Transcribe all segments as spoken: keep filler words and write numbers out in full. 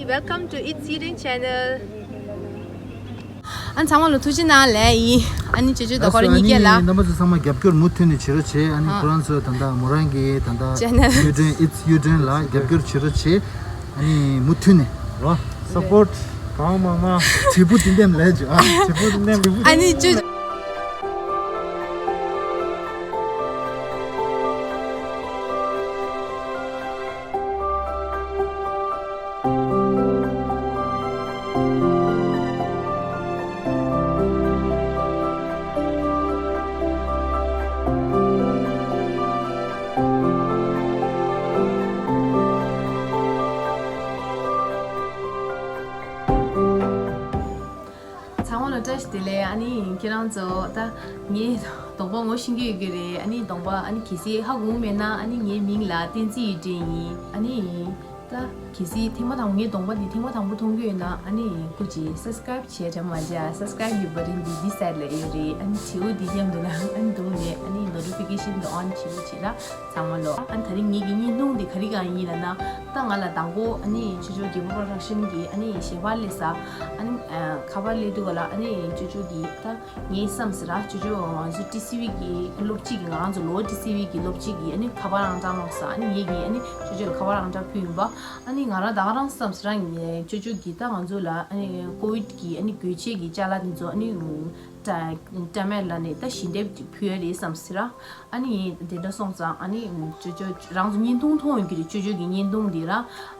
Welcome to It's Eating Channel. ཨ་ཚང་མ་ལ་ཐུགས་རྗེ་གནང་ལགས་ཡིན། ཨ་ནི་ཅོ་ཅོ་དོ་ཁོ་ར་གཉིས་ཀྱད་ལ། རྣམ་པ་ཚོ་ཚང་མ་རྒྱབ་སྐྱོར་མུ་མཐུད་ནས་བྱེད་རོགས་བྱེད། ཨ་ནི་ཨ་ཁོ་རང་ཚོ་ད་ལྟ་མོ་རང་གི་ད་ལྟ་ཅེ་ནལ་ཡུ་ཀྲེན་It's Eating Channel ལ་རྒྱབ་སྐྱོར་བྱེད་རོགས་བྱེད། ཨ་ནི་མུ་མཐུད་ནས་རོ། སཔོརྚ་གང་མང་མང་། བྱེད་པོ་དེ་འདེམས་ལས་ཅོ་ཨ། བྱེད་པོ་དེ་འདེམས། ཨ་ནི་ཅོ། ཚང་མ་ལ་བཀྲ་ཤིས་བདེ་ལེགས། ཨ་ནི་ཁྱེད་རང་ཚོ་ད་ངའི་གདོང་པ་ངོ་ཤེས་ཀྱི་ཡོད་ཀྱི་རེད། ཨ་ནི་གདོང་པ་ཨ་ནི་གལ་སྲིད་ཧ་གོ་མེད་ན་ཨ་ནི་ངའི་མིང་ལ་བསྟན་འཛིན་ཡུ་ཀྲེན་ཡིན། ཨ་ནི་ད་གལ་སྲིད་ཐེངས་མ་དང་པོ་ངའི་གདོང་པ་འདི་ཐེངས་མ་དང་པོ་མཐོང་གི་ཡོད་ན་ཨ་ནི་སྐུ་མཁྱེན་སབ་སི་ཀ་རེབ་བྱས་དྲན་མ་བརྗེད། སབ་སི་ཀ་རེབ་ཀྱི་བ་ཊན་འདི་འདི་སའིཌ་ལ་ཡོད་རེད། ཨ་ནི་བྱེའུ་འདི་མཉམ་དུ་ལ་ཨ་ནི་འདུག་ནས་ཨ་ནི་ནོ་ཊི་ཕི་ཀེ་ཤན་འདི་ཨོན་བྱེད་རོགས་བྱེད་ར། ཚང་མ་ལོ། ཨ་ནི་ད་རིང་ངེད་ཀྱི་བརྙན་ཐུང་འདི་ག་རེ་གང་ཡིན་ལབ་ན། ད་ང་ལ་དང་པོ་ཨ་ནི་ཅོ་ཅོ་རྒྱལ་པོ་པོ་རོ་ཌག་ཤན་གྱི་ཨ་ནི་ཞལ་པར་སླེབས་ས། ཨ་ནི་ཨ་ཁ་པར་སླེབས་དུས་ག་ལ་ཨ་ནི་ཅོ་ཅོ་གིས་ད་ངས་བསམ་ཟེར་ར། ཅོ་ཅོ་ང་ཚོ་ཊི་སི་ཝི་གི་སློབ་སྤྱི་གིས་ང་རང་ཚོ་ལོ་ཊི་སི་ཝི་གི་སློབ་སྤྱི་གིས་ཨ་ནི་ཁ་པར་ཨང་གྲངས་སློག་ས། ཨ་ནི་ངེད་ཀྱིས་ཨ་ནི་ཅོ་ཅོ་ལ་ཁ་པར་ཨང་གྲངས་ཕུལ་ཡིན་པ། ཨ་ནི་ང་རང་ད་ག་རང་བསམ་ཟེར་ར། ཅོ་ཅོ་གིས་ད་ང་ཚོ་ལ་ཨ་ནི་ཀོ་ཝིཌ་གི་ཨ་ནི་འགོས་ཆས་ཀྱི་ཅ་ལག་དེ་ཚོ་ཨ་ནི་ཏྲ་ཏྲ་མེད་ལ་ནས་ད་ཞལ་འདེབས་ཕུལ་ཡ་རེད་བསམ་ཟེར་ར། ཨ་ནི་དེ་འདྲ་སོང་ཙང་ཨ་ནི་ཅོ་ཅོ་རང་ཚོ་བརྙན་ཐུང་མཐོང་ཡོད་ཀྱི་རེད། ཅོ་ཅོ་གི་བརྙན་ཐུང་འདི་ར།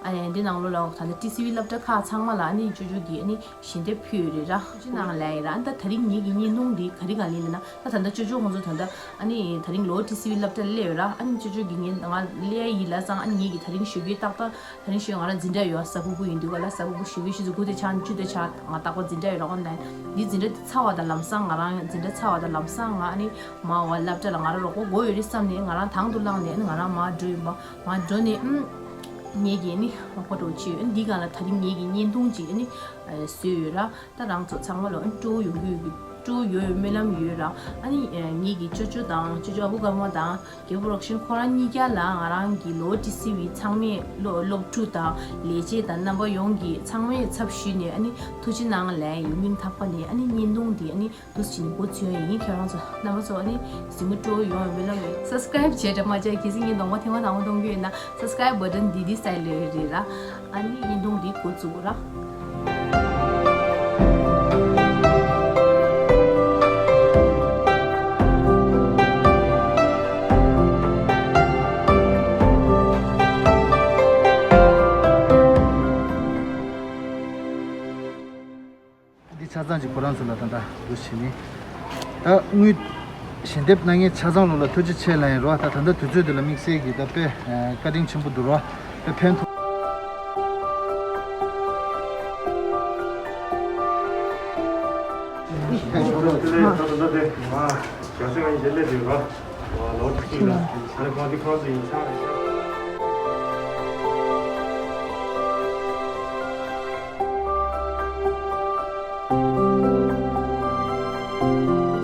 ཨ་ནི་འདི་ནང་ལོགས་ལ་ད་ལྟ་ཊི་སི་ཝི་སློབ་གྲྭ་ཁག་ཚང་མ་ལ་ཨ་ནི་ཅོ་ཅོ་གིས་ཨ་ནི་ཞལ་འདེབས་ཕུལ་ཡོད་རེད་ར། ཅི་ནང་ལ་ཡིན་ར། ཨ་ནི་ད་དེ་རིང་ངེད་ཀྱི་བརྙན་ཐུང་འདི་ག་རེ་གང་ལ་ཡིན་ལབ་ན། ད་ད་ལྟ་ཅོ་ཅོ་ཁོང་ཚོ་ད་ལྟ་ཨ་ནི་དེ་རིང་ལོ་ཊི་སི་ཝི་སློབ་གྲྭ་སླེབས་ཡོད་ར། ཨ་ནི་ཅོ་ཅོ་གིས་ངས་ང་སླེབས་ཡ་ཡིན་ལབ་ཙང་ཨ་ནི་ངེད་ཀྱིས་དེ་རིང་ཞོགས་ཀས་ཏག་ཏག་དེ་རིང་ཞོགས་ང་རང་འཛིན་གྲྭ་ཡོད། གཟའ་ཕུར་བུ་ཡིན་དུས་ག་ལ་གཟའ་ཕུར་བུ་ཞོགས་ཀས་ཆུ་ཚོད་དགུ་དང་ཕྱེད་དང་བཅུ་དང་ཕྱེད་ང་རྟག་པར་འཛིན་གྲྭ་ཡོད་ར། ཨོན་ལན་འདི་འཛིན་གྲྭ་འདི་ཚར་བ་དང་ལམ་སང་ང་རང་འཛིན་གྲྭ་ཚར་བ་དང་ལམ་སང་ང་ཨ་ནི་མ་འོ་སློབ་གྲྭ་ལ་ང་རང་རོགས་པ་དགོས་ཡོད་རེད་བསམ་ནས་ང་རང་དང་དུ་བླངས་ནས་ཨ་ནི་ང་རང་མར་འགྲོ་ཡིན་པ། མར་འགྲོ་ནས་ཨུམ་ངེད་ཀྱིས་ཨ་ནི་རོགས་པ་འགྲོ་བྱས་ཡོད། འདི་སྒང་ལ་དེ་རིང་ངེད་ཀྱིས་བརྙན་ཐུང་ཅིག་ཨ་ནི་བཟོས་ཡོད་ར། ད་རང་ཚོ་ཚང་མ་ལ་ཨ་ནི་སྤྲོ་བོ་ཡོང་གི་ཡོད་ཀྱི་སྤྲོ་བོ་ཡོད་སྨོན་ལམ་ཡོད་ར། ཨ་ནི་ངེད་ཀྱིས་ཅོ་ཅོ་དང་ཅོ་ཅོ་ཨ་བུ་ཀརྨ་དང་རྒྱལ་པོ་རོག་ཤིན་ཁོ་རང་གཉིས་ཀ་ལ་ང་རང་གི་ལོ་ཊི་སི་ཝི་ཚང་མས་སློབ་སློབ་ཕྲུག་དང་ལས་བྱེད་དང་རྣམ་པ་ཡོངས་ཀྱི་ཚང་མའི་ཚབ་ཞུས་ནས་ཨ་ནི་ཐུགས་རྗེ་གནང་ལབ་ཡིན། སྙིང་ཐག་པ་ནས་ཨ་ནི་བརྙན་ཐུང་འདི་ཨ་ནི་འདུག་སེ་བྱས་ནས་འགོ་ཚུགས་ཡ་ཡིན། ཁྱེད་རང་ཚོ་རྣམ་པ་ཚོ་ཨ་ནི་གཟིགས་མོ་སྤྲོ་བོ་ཡོང་བའི་སྨོན་ལམ་ཡོད། སབ་སི་ཀ་རེབ་བྱས་དྲན་མ་བརྗེད། གལ་སྲིད་ངའི་གདོང་པ་ཐེངས་མ་དང་པོ་མཐོང་གི་ཡོད་ན་སབ་སི་ཀ་རེབ་བ་ཊན་འདི་འདི་སའིཌ་ལ་ཡོད་རེད་ར། ཨ་ནི་བརྙན་ཐུང་འདི་འགོ་བཙུགས་ར། འདི་ཆ་ཚང་ཅིག་ཁོ་རང་ཚོ་ལ་ད་ལྟ་འདུག་སེ་བྱས་ནས། ད་དངུལ་ཞལ་འདེབས་གནང་མཁན་ཆ་ཚང་ལོ་ལ་ཐུགས་རྗེ་ཆེ་ལབ་ཡིན་རོ། ད་ད་ལྟ་དུས་ཚོད་འདི་ལ་དམིགས་བསལ་གྱི་ད་དཔེ་བཀའ་དྲིན་ཆེན་པོ་འདུག་རོ། དཔེ་ཕན་ཐོགས།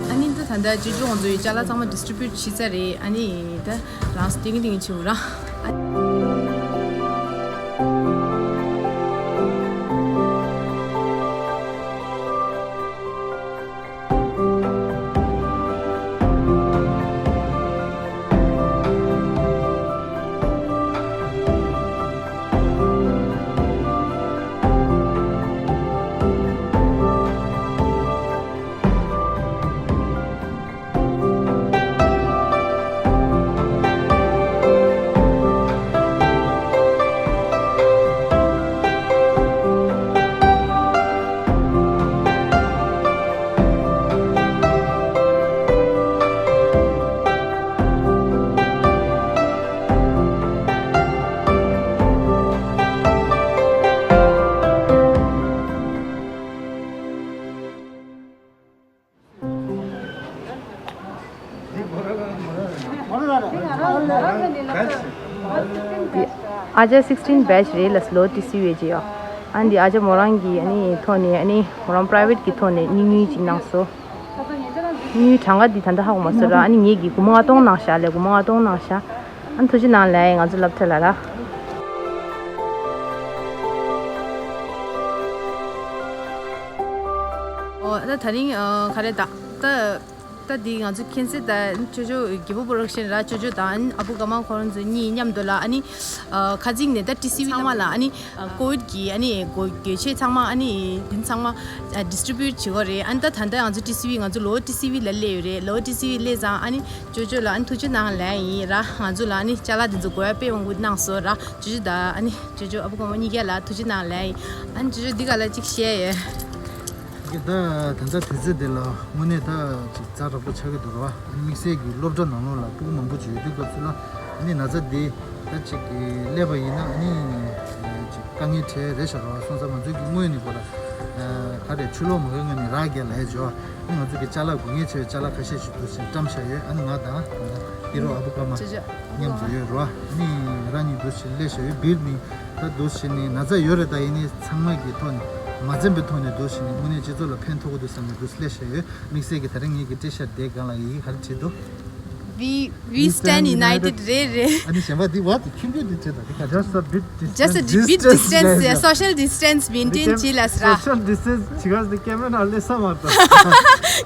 ཨ་ནི་ད་ད་ལྟ་ཅོ་ཅོ་ང་ཚོ་ཡི་ཅ་ལག་ཚང་མ་ཌིས་ཊི་བིའུ་ཊི་བྱས་ཚར་རེད། ཨ་ནི་ད་རང་སྟེང་སྟེང་བྱེད་འུ་ར། འདི་ཨ་ཅག་སིག་སི་ཊིན་བེ་ཆི་རེད་ལ། ལོ་ཊི་སི་ཝི་ཅིག་ཡོད། ཨ་འདི་ཨ་ཅག་མོ་རང་གི་ཨ་ནི་ཐོག་ནས་ཨ་ནི་མོ་རང་པ་རའི་ཝེ་ཊི་གི་ཐོག་ནས་སྙིང་དངུལ་ཅིག་གནང་སོང་། དངུལ་གྲངས་ཀ་འདི་ད་ལྟ་ཧ་གོ་མ་སོང་ར། ཨ་ནི་ངེད་ཀྱིས་སྒོར་མོ་ལྔ་སྟོང་གནང་ཤག་ལས། སྒོར་མོ་ལྔ་སྟོང་གནང་ཤག། ཨ་ནི་ཐུགས་རྗེ་གནང་ལབ་ཡིན་ང་ཚོ་སློབ་གྲྭ་ལ་ར། ད་ད་རིང་ཨ་ག་རེ་ད་ད་ད་འདི་ང་ཚོ་མཁྱེན་གསལ་ད་ཅོ་ཅོ་གི་བུ་པོ་རོག་ཤན་ར་ཅོ་ཅོ་དང་ཨ་བུ་ག་མ་ཁོ་རང་ཚོ་གཉིས་མཉམ་དུ་ལ་ཨ་ནི་ཨ་ཁ་ཚིག་ནས་ད་ཊི་སི་ཝི་ཚང་མ་ལ་ཨ་ནི་ཨ་ཀོ་ཝིཌ་གི་ཨ་ནི་གོ་གོས་ཆས་ཚང་མ་ཨ་ནི་འདི་ཚང་མ་ཨ་ཌིས་ཊི་རི་བྷིའུཊ་བྱེད་དགོས་རེད། ཨ་ནི་ད་ད་ལྟ་ང་ཚོ་ཊི་སི་ཝི་ང་ཚོ་ལོ་ཊི་སི་ཝི་ལ་སླེབས་ཡོད་རེད། ལོ་ཊི་སི་ཝི་སླེབས་ཙང་ཨ་ནི་ཅོ་ཅོ་ལ་ཨ་ནི་ཐུགས་རྗེ་གནང་ལབ་ཡིན་ར། ང་ཚོ་ལ་ཨ་ནི་ཅ་ལག་འདི་ཚོ་དགོས་པ་དཔེ་མང་པོ་གནང་སོང་ར། ཅོ་ཅོ་དང་ཨ་ནི་ཅོ་ཅོ་ཨ་བུ་ག་མ་གཉིས་ཀ་ལ་ཐུགས་རྗེ་གནང་ལབ་ཡིན། ཨ་ནི་ཅོ་ཅོ་འདི་ག་ལ་ཅིག་བཤད་ཡོད། ད་ད་ལྟ་དུས་ཚོད་འདི་ལ་དངོས་གནས་ད་ཅིག་ཛ་དྲག་པོ་ཆགས་ཀྱི་འདུག་ར། ཨ་ནི་དམིགས་བསལ་གྱི་སློབ་གྲྭ་ནང་ལོགས་ལ་ཕྲུ་གུ་མང་པོ་ཅིག་ཡོད་དུས་སྐབས་སུ་ལ་ཨ་ནི་ན་ཚ་འདི་ད་ཅིག་གི་སླེབས་པ་ཡིན་ན་ཨ་ནི་ཅིག་དཀའ་ངལ་འཕྲད་རེད་ཤག་ར། སོང་ཙང་ང་ཚོས་ཀྱི་དངོས་ནས་པོ་ལ་ག་རེ་ཆུ་ལོག་མ་གི་སྔོན་ནས་རག་རྒྱ་ལས་འཇོག་ཨ་ནི་ང་ཚོས་ཀྱི་ཅ་ལག་དགོས་ངེས་ཆེ་བའི་ཅ་ལག་ཁ་ཤས་ཤིག་འདུག་ཟིན་བཀྲམ་བཞག་ཡོད། ཨ་ནི་ང་དང་ཨི་རོ་ཨ་བུ་ཀ་མ་ཅོ་ཅོ་མཉམ་དུ་ཡོད་ར། ཨ་ནི་ང་རང་གཉིས་འདུག་ཟིན་སླེབས་བཞག་ཡོད། སྦིར་ནི་ད་འདུག་ཟིན་ནི་ན་ཚ་ཡོད་རེད། ད་ཡིན་ནི་ཚང་མ་གི་ཐོག་ནས་མ་འཛེམ་པའི་ཐོག་ནས་འདུག་ཟིན་ནི་དངོས་གནས་སྤྱི་ཚོགས་ལ་ཕན་ཐོགས་ཀྱི་འདུག་བསམ་ནས་འདུག་སླེབས་བཞག་ཡོད། དམིགས་བསལ་གྱི་ད་རིང་ངེད་ཀྱི་ཊི་ཤར་ཊི་དེ་སྒང་ལ་ཡི་གེ་ག་རེ་བྲིས་འདུག We We stand united རེད་རེད། ཨ་ནི་གཞན་པ་འདི་བ་དེ་ཁྱིམ་རྒྱུད་འདི་བྲིས་ད་འདི་ག་རེ། Just a bit distance. Just a bit distance, yeah, social distance maintain བྱེད་ལ་ཟེར་ར། Social distance བྱེད་ག་ཟེར་ཀེ་མ་ར་ལ་སླེབས་ས་མ་རེད།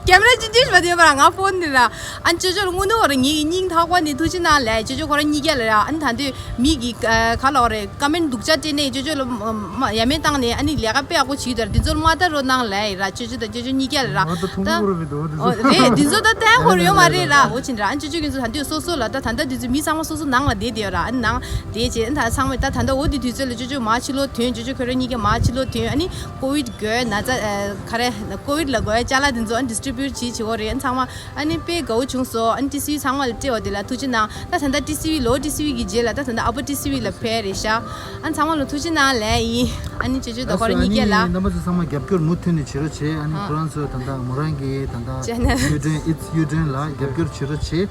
ཀེ་མ་ར་ཅི་ཅིས་བ་དེ་མ་ར་ང་ཕོན་འདི་ར། ཨ་ཅོ་ཅོ་ལ་དངོས་གནས་བ་ར་ངེད་ཀྱི་སྙིང་ཐག་པ་ནས་ཐུགས་རྗེ་གནང་ལབ། ཅོ་ཅོ་ཁོ་རང་གཉིས་ཀ་ལ་ར། ཨ་ནི་ད་འདོད་མི་གི་ཨ་ག་ལ་བ་རེད། ཀ་མེན་སྡུག་ཅག་སྤྲད་ནས་ཅོ་ཅོ་ལ་མ་ཡ་མེད་བཏང་ནས་ཨ་ནི་ལས་ཀ་དཔེ་ཡག་པོ་བྱེད་ཀྱི་འདུག་ར། འདི་ཚོར་མ་ལྟ་རོགས་གནང་ལབ་ཡིན་ར། ཅོ་ཅོ་དང་ཅོ་ཅོ་གཉིས་ཀ་ལ་ར། ང་ད་ཐུང་ད་ཀུ་རུ་མི་འདུག་འདི་ཨོ་ཚོ་རེད། འདི་ཚོ་ད་ལྟ་ཧོར་ཡོད་མ་རེད་ར། འོ་ཅིན་ར། ཨ་ཅོ་ཅོ་གི་ཚོ་ད་འདོད་སོ་སོ་ལ་ད་ད་ལྟ་འདི་ཚོ་མི་ཚང་མ་སོ་སོ་ནང་ལ་བསྡད་བསྡད་ཡོད་ར། ཨ་ནང་བསྡད་བྱས་ཨ་ད་ཚང་མས་ད་ད་ལྟ་འོ་འདི་དུས་ཚོད་ལ་ཅོ་ཅོ་མ་ཕྱི་ལོགས་ཐོན། ཅོ་ཅོ་ཁོ་རང་གཉིས་ཀ་མ་ཕྱི་ལོགས་ཐོན། ཨ་ནི་ཀོ་ཝིཌ་གོས་ན་ཚ་ཨ་ག་རེ་ཀོ་ཝིཌ་ལ་དགོས་ཡ་ཅ་ལག་འདི་ཚོ་ཨ་ཌིས་ཊི་རི་བྷིའུཊ་བྱེད་བྱེད་དགོས་རེད། ཨ་ཚང་མ། ཨ་ནི་དཔེ་དགའ་བོ་བྱུང་སོང་། ཨ་ནི་ཊི་སི་ཝི་ཚང་མ་ལ་སྤྲད་པ་དེ་ལ་ཐུགས་རྗེ་གནང་། ད་ད་ལྟ་ཊི་སི་ཝི་ལོ་ཊི་སི་ཝི་གི་རྗེས་ལ་ད་ད་ལྟ་ཨ་ཕོ་ཊི་སི་ཝི་ལ་ཕེབས་རེད་ཤག་ཨ་ཚང་མ་ལ་ཐུགས་རྗེ་གནང་ལབ་ཡིན། ཨ་ནི་ཅོ་ཅོ་དང་ཁོ་རང་གཉིས་ཀ་ལ། ཨ་ནི་རྣམ་པ་ཚོ་ཚང་མ་རྒྱབ་སྐྱོར་མུ་མཐུད་ནས་བྱེད་རོགས་བྱེད། ཨ་ནི་ཨ་ཁོ་རང་ཚོ་ད་ལྟ་མོ་རང་གི་ད་ལྟ་ཅེ་ནལ་ཡུ་ཀྲེན་ཨིཊ་ཡུ་ཀྲེན་ལ་རྒྱབ་སྐྱོར་བྱེད་རོགས་བྱེད།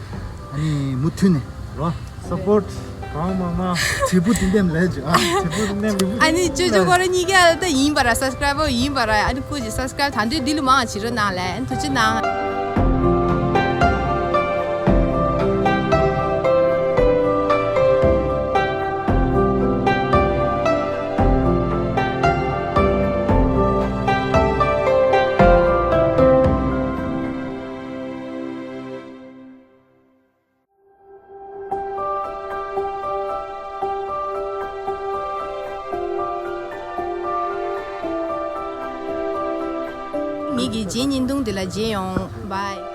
ཨ་ནི་མུ་མཐུད་ནས་རོ། སཔོརཊ་གང་མང་མང་། དྲིལ་བུ་དེ་འདེམས་ལས་ཀྱི་ཨ། དྲིལ་བུ་དེ་འདེམས། ཨ་ནི་ཅོ་ཅོ་ཁོ་རང་གཉིས་ཀ་ལ་ད་ཡིན་པ་ར། སབ་སི་ཀ་རའིབ་པར་ཡིན་པ་ར། ཨ་ནི་སྐུ་མཁྱེན་སབ་སི་ཀ་རའིབ་ད་འདོད་འདི་ལ་མང་བྱེད་རོགས་གནང་ལབ། ཨ་ནི་ཐུགས་རྗེ་གནང་། ངེད་ཀྱི་རྗེས་བརྙན་ཐུང་འདི་ལ་མཇལ་ཡོང་། བཱའི།